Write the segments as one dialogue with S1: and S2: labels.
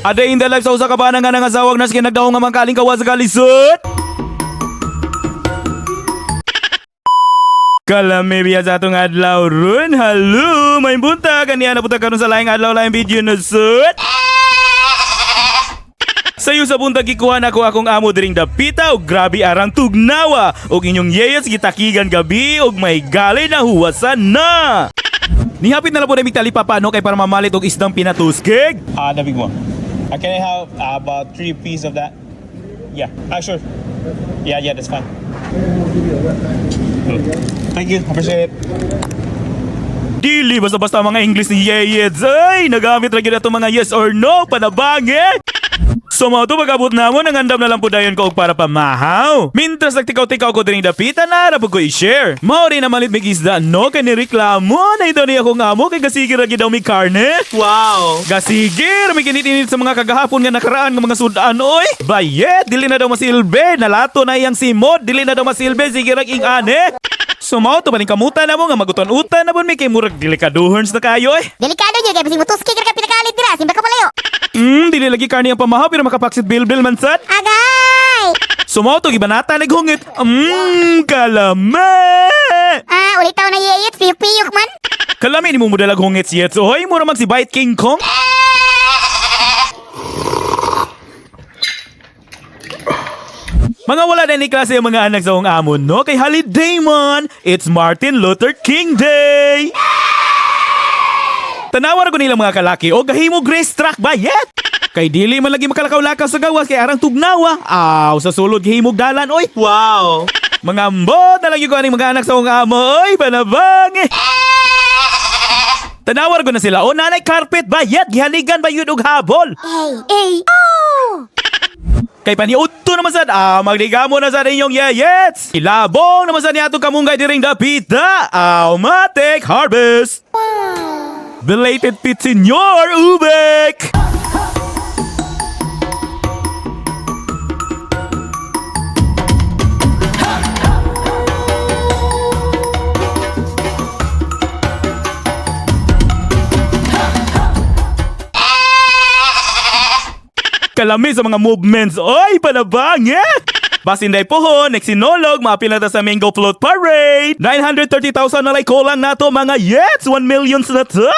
S1: A day in the life sa usa ka bana nga nangasawag na sige nagdahong nga mangkaling kawas sa kalisod. Kalami biya sa atong adlaw ron. Hello, may buntag. Kaniya na punta karon sa laing adlaw, laing video na sud. Sayo sa buntag gikuha nako akong amo diring dapita og grabe arang tugnawa og inyong yeyes gitakigan gabi og may gali na huwasan na. Nihapit na lang po na migtali papano kay para mamalit og isdang pinatuskig.
S2: Ah, the big one. Can I have about three piece of that? Yeah. Ah, sure. Yeah, that's fine. Cool. Thank you. Appreciate it.
S1: Dili basta-basta mga English ni Yeyeds. Ay, nagamit ra gyud ato mga yes or no panabangi. So mao to pag-abot namo nangandam na lang po dayon ko og para pamahaw. Mintras nagtikaw-tikaw ko diring dapita na ra pud ko i-share. Mao rin na malit mig isda no kay nireklamo na ito ni akong amo kay gasigir ra gyud daw mig karne.
S2: Wow.
S1: Gasigir may kinit-init sa mga kagahapon nga nakaraan nga mga sudan oy. Bayet dili na daw masilbe nalato na iyang simod dili na daw masilbe sige rag ing ane. So mao to baning kamutan na mo nga magutan-utan na bun mi kay murag delikaduhons na kayo eh.
S3: Delikado niya kay basig motuski ka pinakalit dira, simba ka palayo.
S1: Dili lagi karne ang pamahaw pero makapaksit bilbil man sad.
S3: Agay!
S1: So mao to gibanata naghungit. Kalame.
S3: Ah, ulitaw na yeyit, piyok-piyok man.
S1: Kalame ni mo mudalag hungit siya. So hoy mura mag si Bite King Kong. Mga wala na ni klase ang mga anak sa akong amon, no? Kay holiday man, it's Martin Luther King Day! Tanawa ko nila mga kalaki, o gahimo grace track ba yet? Kay dili man lagi makalakaw-lakaw sa gawas kay arang tugnawa. Aw, sa sulod gahimog dalan, oy.
S2: Wow.
S1: Mga ambot na lang yung aning mga anak sa akong amo, oy, panabang eh. Tanawar ko na sila, o nanay carpet ba yet? Gihaligan ba yun og habol?
S3: Ay, ay, oh!
S1: Kay paniudto naman sad, magligamo na sad inyong yeyets. Ilabong naman sad niya atong kamunggay diring dapita. Automatic harvest. Belated pit senyor Ubek. Kalami sa mga movements. Oy, panabang eh! Basin day pohon, next sinolog, maapil na ta sa Mango Float Parade. 930,000 na lay kulang nato mga yets, 1 million na ta.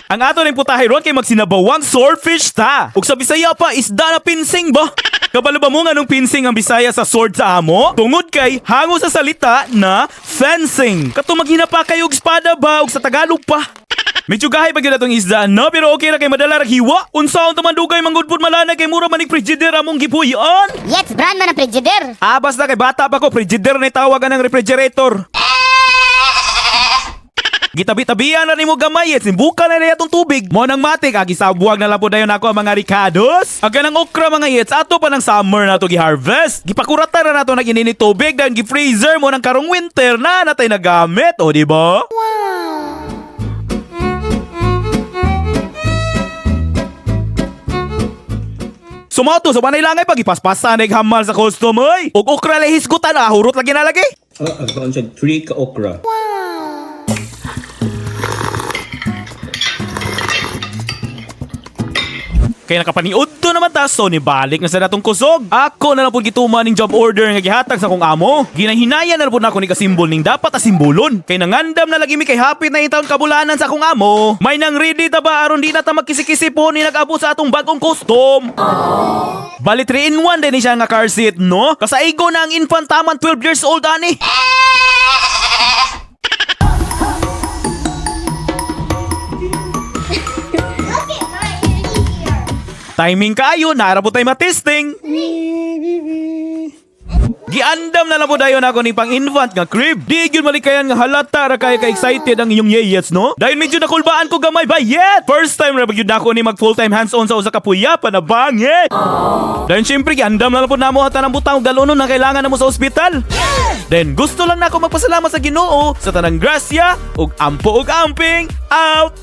S1: Ang ato ning putahe ron kay magsinabawang swordfish ta. Ug sa Bisaya pa isda na pinsing ba? Kabalo ba mo nga nung pinsing ang Bisaya sa sword sa amo? Tungod kay hango sa salita na fencing. Kato maghina pa kayo og espada ba ug sa Tagalog pa. Medyo gahay pa gyud atong isda no, pero okay ra kay madala ra hiwa. Unsaon ta man dugay manggudpud malana kay mura manig frigidaire among gipuy-an.
S3: Yets, brand man ang frigidaire.
S1: Ah, basta kay bata pa ko, frigidaire na tawag ang refrigerator. Gitabi-tabian na nimo gamay, eh. Simbukan na niya itong tubig. Mo nang matik, agi sa buwag na lang po dayon ako ang mga ricados. Aga ng okra mga yets, ato pa ng summer na to gi-harvest. Gipakuratan na nato nag-inini tubig, dayon gi-freezer mo ng karong winter na natay nagamit, o di ba? Sumato sa banay langay pag ipaspasan hamal sa custom oy. Og okra lay hisgutan ah, hurot lagi na lagi.
S2: Oh, I've got three ka okra.
S1: Kaya nakapaniud to naman ta, so nibalik na sa datong kusog. Ako na lang po gituma ning job order nga gihatag sa kong amo. Ginahinaya na lang po nako ni kasimbol ning dapat asimbolon. Kay nangandam na lagi mi kay hapit na intawon kabulanan sa akong amo. May nang ready ta ba aron di na ta magkisi-kisi po ni nag-abot sa atong bagong custom. Bali 3 in 1 din ni siya nga car seat, no? Kasaigo na ang infant taman 12 years old ani. Timing kayo, naara po tayo matesting. Giandam na lang po dayon ako ni pang-infant nga crib. Di gyud malikayan nga halata ra kay ka-excited ang inyong yeyets, no? Dahil medyo nakulbaan ko gamay ba yet? First time ra ba gyud nako ni mag full-time hands-on sa usa ka puya panabangit. Dahil syempre giandam na lang po namo ang tanang butang ug galonon na kailangan namo sa ospital. Then gusto lang nako magpasalamat sa Ginoo sa tanang grasya ug ampo ug amping out.